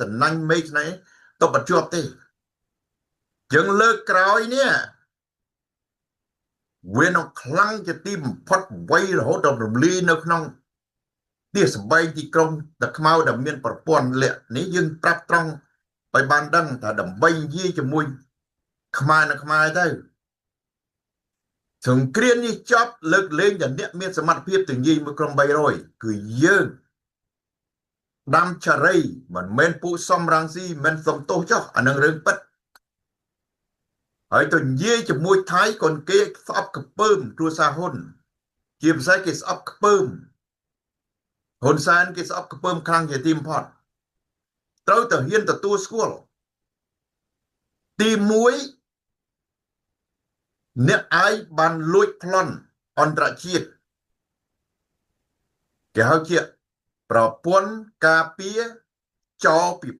តំណាញ់មេឃស្នេហ៍តបជាប់ទេយើងលើកក្រោយនេះវានឹងខ្លាំងជាទីបំផុតវ័យរហូតដល់រំលាយនៅក្នុងទីសបែងទីក្រុងតខ្មៅដែលមានប្រព័ន្ធលាក់នេះយើងប្រាប់ត្រង់ឲ្យបានដឹងថាដើម្បីនិយាយជាមួយខ្មែរនិងខ្មែរទៅសង្គ្រាមនេះចប់លើកលែងតែអ្នកមានសមត្ថភាពទៅនិយាយមួយក្រុម300គឺយើងដាំចារីមិនមែនពួកសំរងស៊ីមិនសំទោសចុះអានឹងរឿងពិតហើយទៅនិយាយជាមួយថៃកូនគេស្អប់កពើមគ្រួសារហ៊ុនជាពិសេសគេស្អប់កពើមហ៊ុនសែនគេស្អប់កពើមខ្លាំងជាទីបំផុតត្រូវតែហ៊ានទទួលស្គាល់ទី1អ្នកឯងបានលួចប្លន់អន្តរជាតិគេហៅជាប្រព័ន្ធការពារចោលពិ